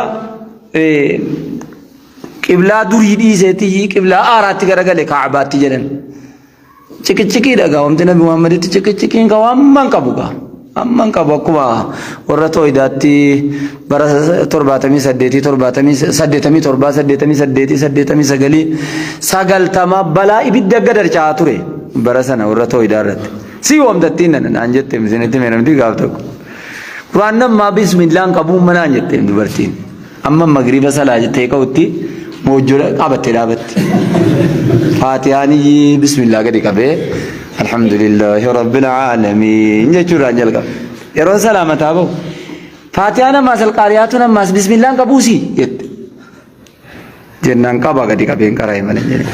qiblaa durii dhiiseetii qiblaa aaraatti garagale Kaabaatti jedhan. Ciqiciqiidha gaa wanti Nabi Muhammaditti ciqiciqiin qabu hamma hin qabu gaa. Hamma hin qabu akkuma warra tooyidaatti bara 78 87 88 89 90 balaa ibidda gad darca'aa ture bara sana warra tooyidaa irratti. Si woomtattiin nana naan jette isinitti meeramti gaaf tokko. Quraan nammaa bismillaan qabu manaan jette dubartiin. Amma magriba salaa jettee ka'utti moojjoo qabattee dhaabatti. Faatiyaan bismillah gadi qabee alhamdulillahi rabbil aalamiin jechuudhaan jalqaba. Yeroo salaamataa bahu Faatiyaan ammaas alqaariyaatuun ammaas bismillaan qabuusi jette. Jennaan qaba gadi qabeen qara'e malee jedhe.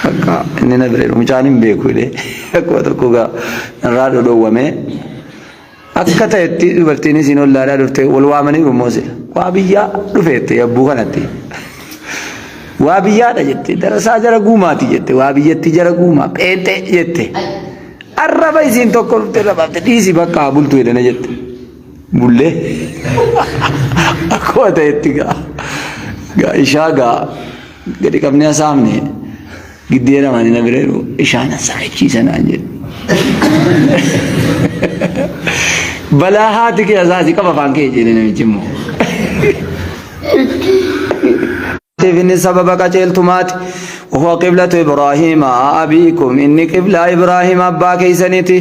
Akka inni na bira mucaan hin beeku jedhee akkuma tokko gaa narraa dhodhowwamee akka ta'etti dubartiin isiin ollaadhaa dhufte wal waamanii immoo sila. Waa biyyaa dhufeette yabbuu kanatti. Waa biyyaadha jette darasaa jara guumaati jette waa biyyatti jara guumaa pheenxee jette. Arraba isiin tokko dhufte irra baafte dhiisi bakka haa bultu jedhana jette. Bullee akkuma ta'etti gaa gaa ishaa gaa gadi qabnee hasaafne giddee namaan na bira jiru ishaan sakachiisa naan jedhe. Balaa haati kee hasaasi qaba afaan kee jedhe namichi immoo. Inni sababa qajeeltumaati. وهو قبلة إبراهيم أبيكم إني قبلة إبراهيم أبا كيسنتي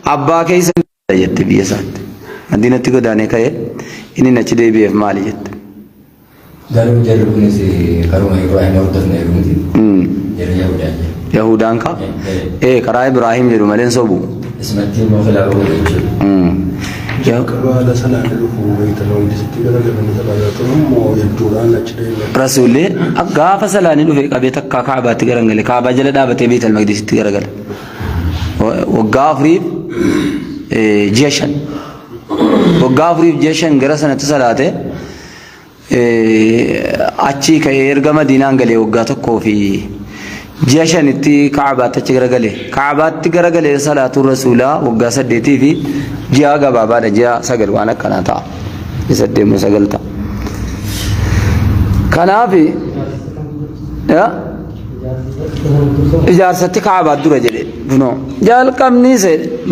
أبا كيسن jette biyya isaatti. Madiinatti godaanee ka'ee inni achi deebi'eef maali jette. Garuu jarri kunis karuma Ibraahim hordofne jedhu miti. Jarri Yahudaan jedhu. Yahudaan ka? Ee karaa Ibraahim jedhu malee hin sobu. Isumatti immoo khilaafa godhe jechuudha. Jalqaba sanaan dhufu Beetal Maqdisitti garagalanii salaataa turan moo hedduudhaan achi deeman? Rasuulli gaafa salaanii dhufe qabee takkaa Kaabaatti garagale. Kaabaa jala dhaabatee Beetal Maqdisitti garagale. Waggaa 4 ji'a 5. Waggaa 4 ji'a 5 gara sanatti salaate achii ka'ee erga Madiinaan galee waggaa 1 fi ji'a 5tti Kaabaatti achi garagale. Kaabaatti garagalee salaatuun Rasuulaa waggaa 8 fi ji'a gabaabaadha ji'a 9 waan akkanaa ta'a. 8 moo 9 ta'a. Kanaaf ijaarsatti Kaabaa dura jedhe kunoo jalqabni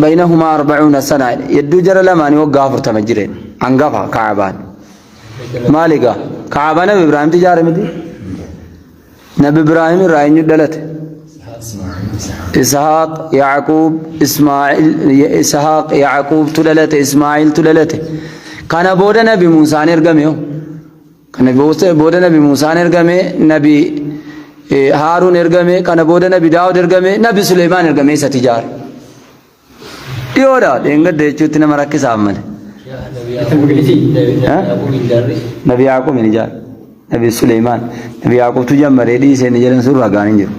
baynahumaa 40 sana yedduu jara lamaanii waggaa 40 jireen hangafa Kaabaan. Maali egaa Kaabaa Nabi Ibraahimti ijaare miti? Nabi Ibraahim irraa eenyu dhalate? Ishaaq, Yaaquub, Ismaa'il, Ishaaq, Yaaquubtu dhalate, Ismaa'iltu dhalate. Kana booda Nabi Muusaan ergame hoo? Kana booda Nabi Muusaan ergame, Nabi Haaruun ergame, kana booda Nabi Daawud ergame, Nabi Suleymaan ergame isatti ijaare. Dhiyoodha, dheengadda jechuutti nama rakkisaaf malee. Nabi Yaaqub hin ijaare. Nabi Suleymaan. Nabi Yaaqubtu jammaree dhiisee inni jedhan sun ragaan hin jiru.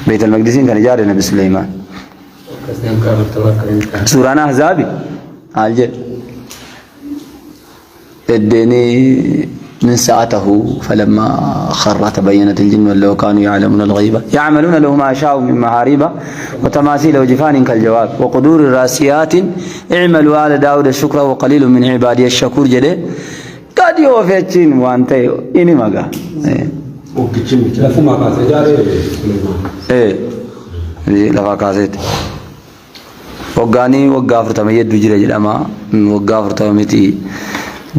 Beetal Maqdisiin kan ijaare Nabi Suleymaan. Suuraan Ahzaabi maal jedha? الديني من ساعته فلما خر تبينت الجن لو كانوا يعلمون الغيب يعملون له ما شاءوا من محاريب وتماثيل وجفان كالجواب وقدور راسيات اعملوا آل داود الشكر وقليل من عبادي الشكور جده قد يوفيتين وانت إني مقا Hoggichi miti. Lafuma kaasee ijaaree Suleymaan. إيه لفا كاسيت Waggaanii waggaa 40 yedduu jira jedhama. Waggaa 40 miti.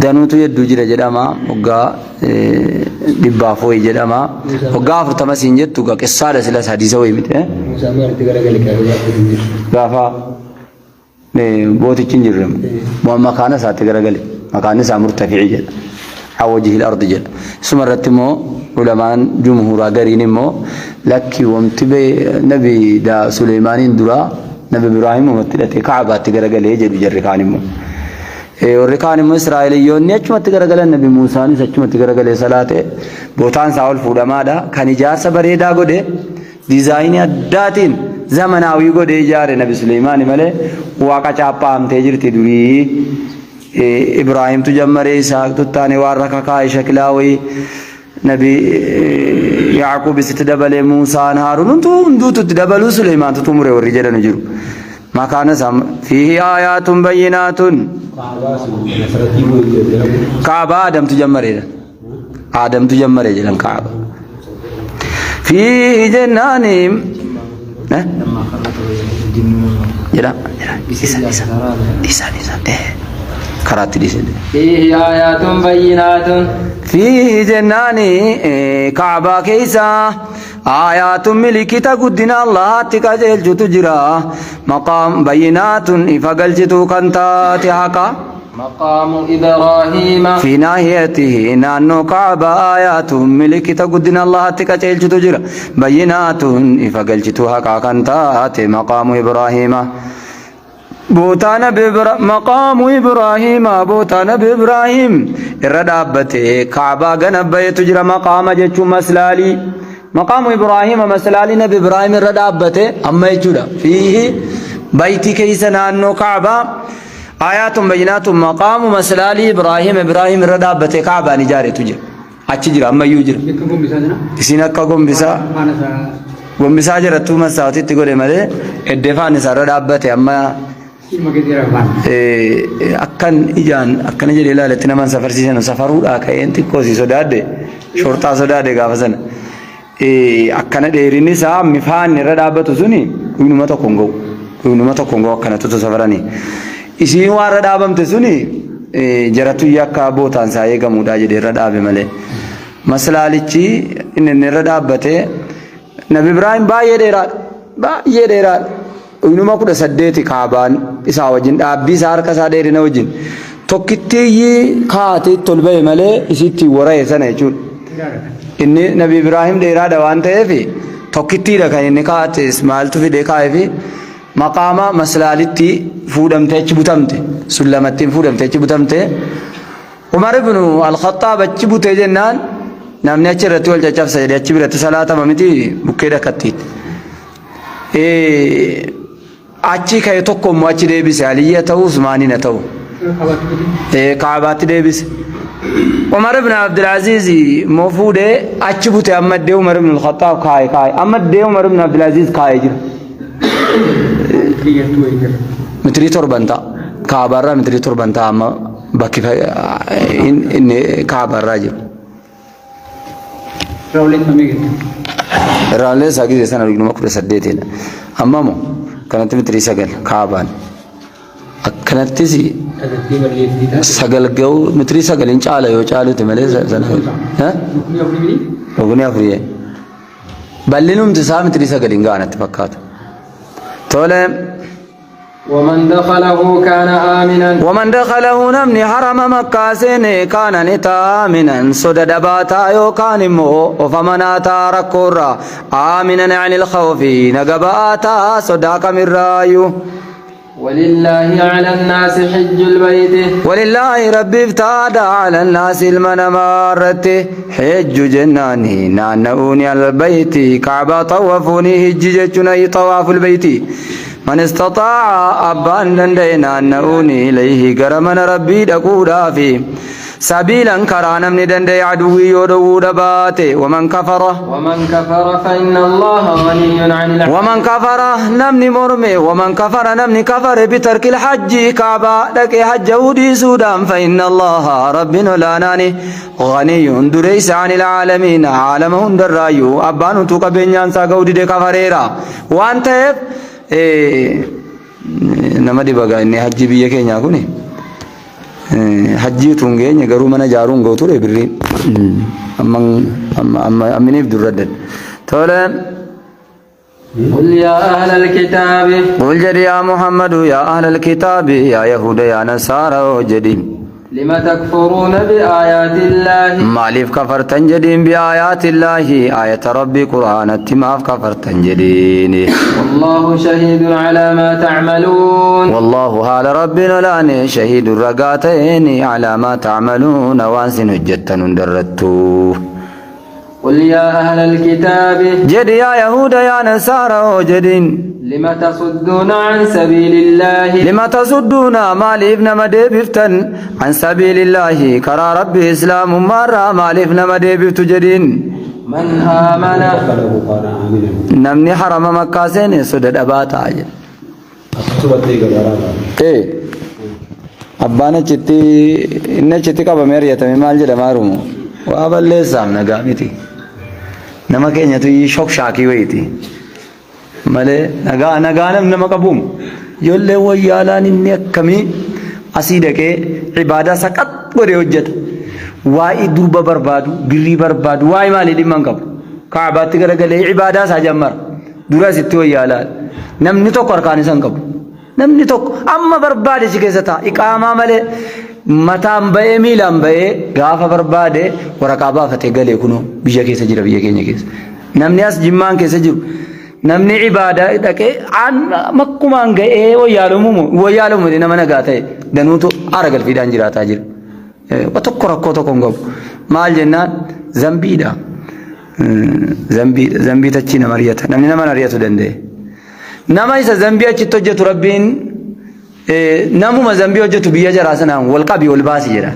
Danuutu yedduu jira jedhama. Waggaa dhibbaaf wayi jedhama. Waggaa 40 siin jettu gaa qissaadha silas hadiisa wayi miti. Musaa maalitti garagale kaa'ee gaafa Gaafa bootichi hin jirre makaana isaatti garagale. Makaanni isaa murtafi'i jedha. Awwajihil ardi jedha. Isuma irratti immoo ulamaan jumhuuraa gariin immoo lakki wamti nabi Suleymaaniin duraa Nabi Ibraahim umatti hidhatee Ka'abaatti garagalee jedhu jarri kaan immoo. Warri kaan immoo Israa'eliyyoonni achumatti garagalan Nabi Muusaanis achumatti garagalee salaate bootaan isaa ol fuudhamaadha. Kan ijaarsa bareedaa godhe diizaayinii addaatiin zamanaawii godhee ijaare Nabi Suleymaani malee waaqa chaappaamtee jirti durii. Ibraahimtu jammaree Isaaqtu taane waan rakakaa shakilaa wayii Nabi Yaaqubis itti dabalee Muusaan Haaruun hunduutu itti dabaluu Suleymaantu xumure warri jedhanu jiru. Makaana isaa fiihi aayaatun bayyinaatun. Kaabaa Adamtu jammareedha. Adamtu jammare jedhan Kaaba. Fiihi jennaani jedha jedha isa isa isa isa karaatti dhiise. Fiihi aayaatun bayyinaatun. Fiihi jennaani Kaabaa keessa aayaatun milikita guddina Allahaatti qajeelchutu jira. Maqaam bayyinaatun ifa galchituu kan taate haqa. Maqaamu Ibraahiima. Fi naahiyatihi naannoo Kaabaa aayaatun milikita guddina Allahaatti qajeelchutu jira. Bayyinaatun ifa galchituu haqaa kan taate maqaamu Ibraahiima. Bootaa Nabi maqaamu Ibraahiima bootaa Nabi Ibraahim irra dhaabbatee Kaabaa gana bahetu jira. Maqaama jechuun maslaalii. Maqaamu Ibraahiima maslaalii Nabi Ibraahim irra dhaabbate amma jechuudha. Fiihi baytii keessa naannoo Kaabaa aayaatun bayyinaatun maqaamu maslaalii Ibraahim Ibraahim irra dhaabbatee Kaabaan ijaaretu jira. Achi jira ammayyuu jira. Isiin akka gombisaa gombisaa jirattuu masaawatitti godhe malee eddee faan isaarra dhaabbate amma akkan ijaan akkana jedhee ilaaletti naman safarsiisan safaruudhaa ka'een xiqqoo si sodaadde shorxaa sodaadde gaafa sana. Akkana dheerinni isaa mifaan irra dhaabbatu suni dhuguma tokko hin ga'u. Dhuguma tokko hin ga'u akkanatti otoo safaranii. Isiin waan irra dhaabamte suni jarattu yakka bootaan isaa eegamuudha jedhee irra dhaabe malee. Maslaalichi inni irra dhaabbate Nabi Ibraahim baay'ee dheeraadha. Baay'ee dheeraadha. Dhuguma 18 kaabaan isaa wajjin dhaabbii isaa harka isaa dheerina wajjin tokkittiyyii kaatee itti ol ba'e malee isitti wara'e sana jechuudha. Inni Nabi Ibraahim dheeraadha waan ta'eef tokkittiidha kan inni kaate maaltu fidee kaa'ee fi maqaama maslaalitti fuudhamtee achi butamte sun lamattiin fuudhamtee achi butamte. Umar ibn al-Khattaab achi butee jennaan namni achi irratti wal caccabsa jedhee achi biratti salaatama miti bukkee dhakkattiitti. Achi ka'e tokko immoo achi deebise Aliyya ta'u Usmaaniin haa ta'u. Kaabaatti deebise. Umar ibn Abdulaziz immoo fuudhee achi bute amma iddee Umar ibn al-Khattaab kaa'e kaa'e amma iddee Umar ibn Abdulaziz kaa'ee jira. Mitirii 7 ta'a. Kaabaarraa mitirii 7 ta'a amma bakki inni kaabaarraa jiru. Irraalee isaa gisee sana dhuguma 18dha. Amma moo kanatti mitirii 9 kaabaan. Akkanattis Dhagattii balleessii taate. sagal ga'u mitirii sagalin caala yoo caaluti malee sana. Rukni afurii miti. Rukni afurii. Bal'inumti isaa mitirii sagalin ga'a natti fakkaata. Tole. ومن دخله كان آمنا. ومن دخله namni harama Makkaa seene كان ni ta'a آمنا soda dhabaataa yookaan immoo of amanaataa rakkoorraa آمنا عن الخوف naga ba'aataa sodaa kamirraayyuu. ولله على الناس حج البيت. ولله rabbiif taada على الناس ilma namaa irratti حج jennaani naanna'uuni البيت kacbaa xawwafuuni hijji jechuun ay طواف البيت من استطاع abbaan danda'e naanna'uuni إليه gara mana rabbii dhaquudhaafi سبيلا karaa namni danda'e aduwwii yoo dhowwuu baate ومن كفر. ومن كفر فإن الله غني عن العالمين. ومن كفر namni morme ومن كفر namni كفر بترك الحج kaabaa dhaqee hajja'uu dhiisuudhaan فإن الله rabbiin olaanaani غني dureessa عن العالمين caalama hundarraayyuu abbaan utuu qabeenyaan isaa ga'uu dide kafareera waan ta'eef nama dhibagaa inni hajji biyya keenyaa kuni hajjii utuu hin geenye garuu mana ijaaruun ga'u ture birriin amma amma amminiif durraddan tole. قل يا أهل الكتاب. قل jedhi يا محمد يا أهل الكتاب يا يهود يا نصارى jedhi. لم تكفرون بآيات الله؟ Maaliif kafartan jedhiin بآيات الله aayata rabbii quraanatti maaf kafartan jedhiin. والله شهيد على ما تعملون. والله haala rabbiin olaane شهيد ragaa ta'een على ما تعملون waan sin hojjettan hundarrattuu. قل يا أهل الكتاب. Jedhi يا يهود يا نصارى jedhiin. لم تصدون عن سبيل الله؟ لم تصدون maaliif nama deebiftan عن سبيل الله karaa rabbii islaamummaarraa maaliif nama deebiftu jedhiin. من آمن. دخله كان آمنا. Namni harama Makkaa seene soda dhabaa ta'a jedha. Akkasumatti gabaadhaa. Ee, abbaan achitti inni achitti qabamee ari'atame maal jedhama harumu waa balleessaaf nagaa miti. Nama keenyatu shok shaakii wayiiti. Malee nagaa nagaa nama qabuum. Ijoollee wayyaalaan inni akkamii asii dhaqee ibaadaa saqat godhee hojjeta. Waa'ee durba barbaadu, birrii barbaadu, waa'ee maalii dhimma hin qabu. Kaabaatti garagalee ibaadaa isaa jammara. Dura asitti wayyaalaan. Namni tokko harkaan isa hin qabu. Namni tokko amma barbaade si keessa ta'a. Iqaamaa malee mataan ba'ee miilaan ba'ee gaafa barbaade waraqaa baafatee galee kunoo biyya keessa jira biyya keenya keessa. Namni as jimmaan keessa jiru. Namni ibaadaa dhaqee makkumaan ga'ee wayyaalamu wayyaalamu nama nagaa ta'e danuutu aara galfiidhaan jiraataa jira. Wa tokko rakkoo tokko hin qabu. Maal jennaan zambiidha. Zambiidha. Zambii tachii nama ari'ata. Namni nama ari'atu danda'e. Nama isa zambii achitti hojjetu rabbiin namuma zambii hojjetu biyya jaraa sanaan wal qabi wal baasi jedha.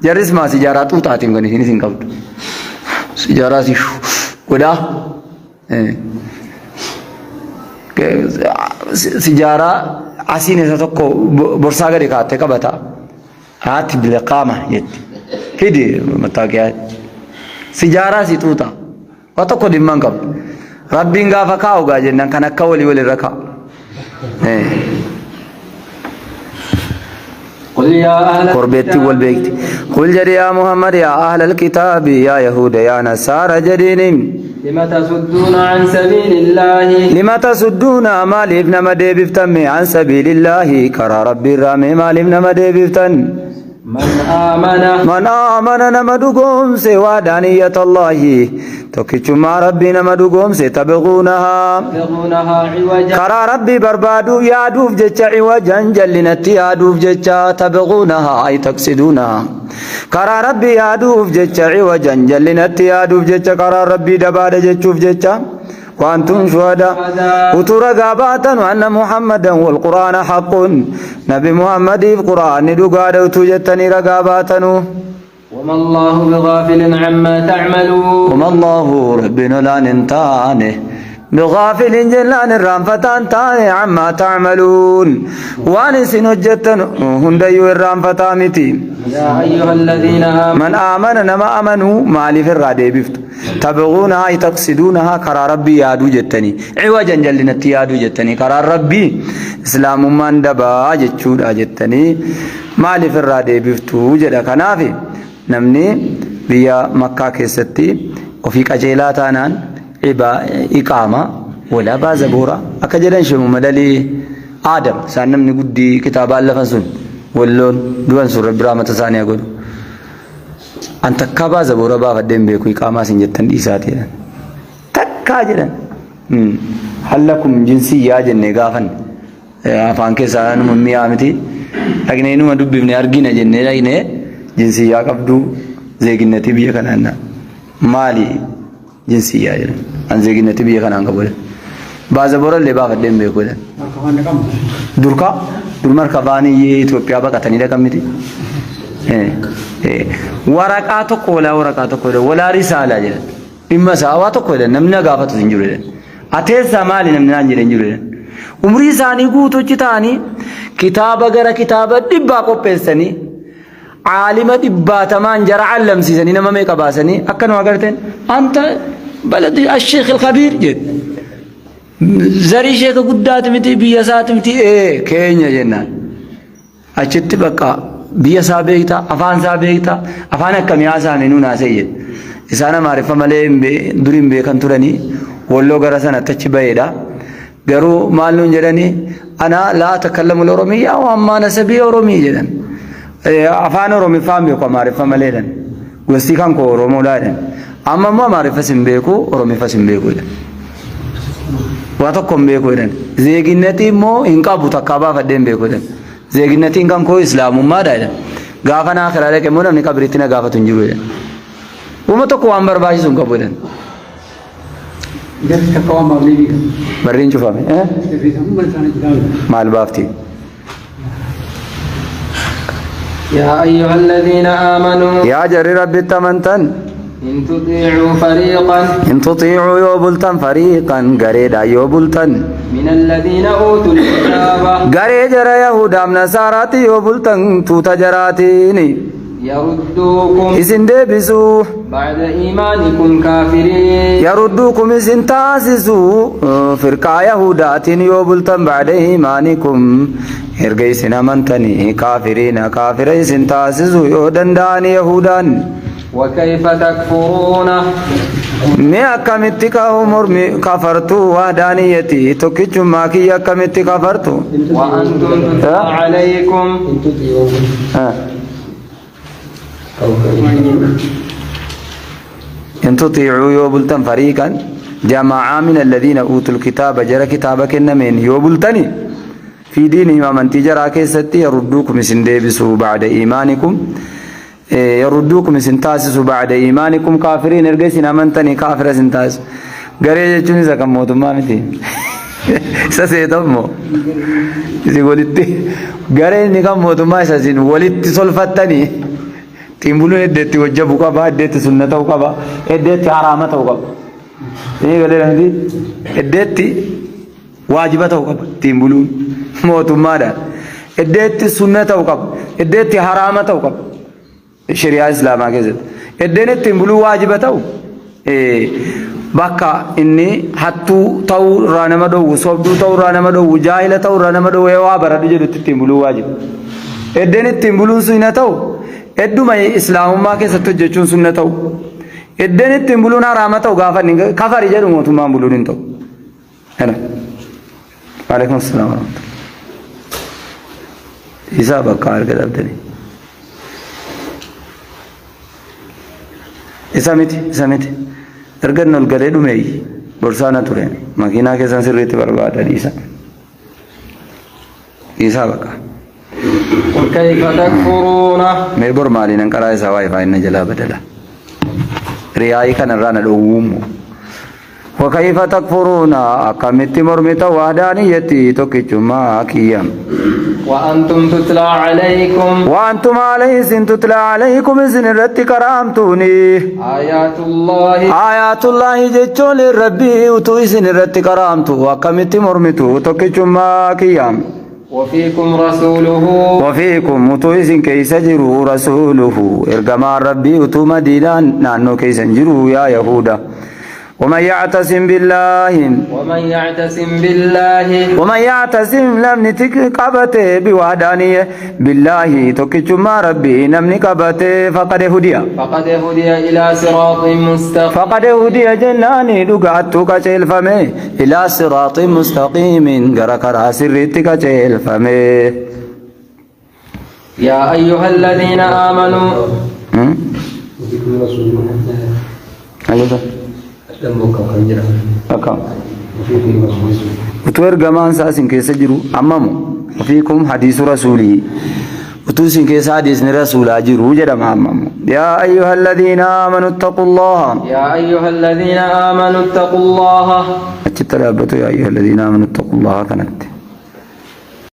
Jarris maa sijaaraa xuuxaatiin kan isinis hin qabdu. Sijaaraa si godhaa. Sijaaraa asiin isa tokko borsaa gadi kaa'attee qabata. Haati bilqaama jetti. Fidi mattaaqiyaa. Sijaaraa si xuuxa. Waa tokko dhimma hin qabdu. Rabbiin gaafa kaa'u gaa jennaan kan akka walii walirra kaa'u. قل يا أهل Korbeetti wal beekti. قل jedhi يا محمد يا أهل الكتاب يا يهود يا نصارى jedhiini. لم تصدون عن سبيل الله؟ لم تصدون maaliif nama deebiftan عن سبيل الله karaa rabbii irraa mee maaliif nama deebiftan? من آمن. من آمن nama dhugoomse وحدانية الله tokkichummaa rabbii nama dhugoomse تبغونها تبغونها عوجا. Karaa rabbii barbaaduu yaaduuf jecha عوجا jallinatti yaaduuf jecha تبغونها أي تقصدونها karaa rabbii yaaduuf jecha عوجا jallinatti yaaduuf jecha karaa rabbii dabaadha jechuuf jecha وأنتم شهداء utuu ragaa baatan أن محمدا والقرآن حق nabi muhammadiif quraanni dhugaadha utuu jettanii ragaa baatanuu. وما الله بغافل عما تعملون. وما الله rabbiin olaan hin taane بغافل jennaan irraanfataan taane عما تعملون waan isin hojjettan hundayyuu irraanfataa miti. يا أيها الذين آمنوا. من آمن nama amanuu maaliif irraa deebiftu? Tabghuunahaa ay taqsiduunahaa karaa Rabbii yaaduu jettanii. Ciwajan jallinatti yaaduu jettanii. Karaan Rabbii Islaamummaan dabaa jechuudha jettanii maaliif irraa deebiftu jedha. Kanaaf namni biyya Makkaa keessatti ofii qajeelaa taanaan iqaama walaa baazaboora akka jedhan Sheekh Muhammad Alii Aadam isaan namni guddii kitaabaan lafan sun walloon du'an sun Rabbi rahmata isaanii haa godhu. An takkaa baazaboora baafadhee hin beeku iqaamaa isin jettan dhiisaati jedhan. Takkaa jedhan. Hallakum jinsiyyaa jennee gaafan afaan keessaa numa mi'aa miti. Dhaqnee numa dubbifne argina jennee dhaqnee jinsiyyaa qabduu zeeginnatii biyya kanaa maali jinsiyyaa jedhan. An zeeginnatii biyya kanaan qabu jedhan. Baazabora illee baafadhee hin beeku jedhan. Durkaa dur markabaan Itoophiyaa baqatanii dhaqan miti. Waraqaa tokko walaa waraqaa tokko jedhan walaa risaalaa jedhan. Dhimma isaa waa tokko jedhan namni na gaafatu hin jiru jedhan. Ateessaa maali namni naan jedhe hin jiru jedhan. Umrii isaanii guutuu achi ta'anii kitaaba gara kitaaba dhibbaa qopheessanii Aalima dhibbaatamaan jara allamsiisanii nama meeqa baasanii akkanuma agarteen anta baladi asheekh alkabiir jedhe. Zarii sheeka guddaati miti biyya isaati miti ee keenya jennaan. Achitti bakka biyya isaa beekta afaan isaa beekta afaan akkamii haasa'ame nuun haasa'e jedhe. Isaan amaariffa malee duri hin beekan turanii walloo gara sanatti achi baheedha. Garuu maal nuun jedhanii ana laa atakallamu oromiyyaa wa ammaa nasabii oromii jedhan. Afaan Oromiffaa hin beeku Amaariffa malee jedhan. Gosti kan koo Oromoodha jedhan. Amma immoo Amaariffas hin beeku Oromiffas hin beeku jedhan. Waa tokko hin beeku jedhan. Zeeginnatii immoo hin qabu takkaa baafadhee hin beeku jedhan. Zeeginnatiin kan koo Islaamummaadha jedhan. Gaafa naa karaa dhaqe immoo namni qabriitti na gaafatu hin jiru jedhan. Wama tokko waan barbaachisu hin qabu jedhan. Jarri takka waan baafnee beekan. Barriin cufame. Sirriidhaan mana isaanii kitaaba. Maal baafti? يا أيها الذين آمنوا Yaa jarri Rabbitti amantan. إن تطيعوا فريقا In tuxiicuu yoo bultan fariiqan gareedhaan yoo bultan. من الذين أوتوا الكتاب Garee jara Yahudaaf Nasaaraatti yoo bultan tuuta jaraatiini. يردوكم Isin deebisuu. بعد إيمانكم كافرين Yarudduukum isin taasisu firqaa Yahudaatiin yoo bultan ba'da iimaanikum erga isin amantanii kaafiriina kaafira isin taasisu yoo danda'an Yahudaan. وكيف تكفرون Mee akkamitti ka'u mormi kafartu wahdaaniyyati tokkichummaa kiyya akkamitti kafartu? وأنتم تتلى عليكم In tutiicuu yoo bultan fariiqan jamaa'aa min alladhiina uutul kitaaba jara kitaaba kennameen yoo bultani fi diinihim amantii jaraa keessatti yarudduukum isin deebisu ba'da iimaanikum yarudduukum isin taasisu ba'da iimaanikum kaafiriin erga isin amantanii kaafira isin taasisu garee jechuun isa kan mootummaa miti isa seetammoo isin walitti gareen inni kan mootummaa isa isin walitti solfattanii Ittiin buluun edda itti wajjabu qaba, edda itti sunna ta'uu qaba, edda itti haraama ta'uu qaba. Inni galee miti edda itti waajiba ta'uu qaba ittiin buluun mootummaadhaan. Edda itti sunna ta'uu qaba, edda itti haraama ta'uu qaba. Shari'aa Islaamaa keessatti. Eddeen ittiin buluun waajiba ta'u bakka inni hattuu ta'uu irraa nama dhowwu, sobduu ta'uu irraa nama dhowwu, jaahila ta'uu irraa nama dhowwu, waa baradhu jedhutti ittiin buluun waajiba. Eddeen ittiin buluun sunna ta'u edduma islaamummaa keessatti hojjechuun sunna ta'u. Eddeen ittiin buluun haraama ta'u gaafa inni kafari jedhu mootummaan buluun hin ta'u. Kana. Waalaikum salaam warahmatullahi. Isaa bakka arga dhabdanii. Isa miti, isa miti. Erga inni ol galee dhumeeyyi. Borsaa na ture. Makiinaa keessan sirriitti barbaada dhiisa. Dhiisaa bakka. وكيف تكفرون Mee bor maaliin an qaraa isaa waa'ee faayina jalaa badala. Riyaayii kanarraa na dhowwuummoo. Wakayfa takfuruuna akkamitti mormita wahdaaniyyatti tokkichummaa kiyya. وأنتم تتلى عليكم Waantum alayhi isin tutlaa alaykum isin irratti qaraamtuuni. آيات الله Aayaatullaahi jechoon rabbii utuu isin irratti qaraamtu akkamitti mormitu tokkichummaa kiyya. وفيكم رسوله. وفيكم utuu isin keessa jiru رسوله ergamaan Rabbii utuu Madiinaan naannoo keessan jiru yaa Yahuda. ومن يعتصم بالله ومن يعتصم بالله ومن يعتصم namni qabate بوحدانية بالله tokkichummaa Rabbii namni qabate فقد هدي فقد هدي إلى صراط مستقيم. فقد هدي jennaani dhugaattuu qaceelfame إلى صراط مستقيم gara karaa sirriitti qaceelfame. يا أيها الذين آمنوا وفيكم رسوله. Ayyuka. Akkam. وفيكم رسوله. Utuu ergamaan isaa isin keessa jiru ammamu وفيكم حديث رسوله utuu isin keessa hadiisni rasuulaa jiru jedhama ammamu. يا أيها الذين آمنوا اتقوا الله. يا أيها الذين آمنوا اتقوا الله. Achitti dhaabbatu يا أيها الذين آمنوا اتقوا الله kanatti.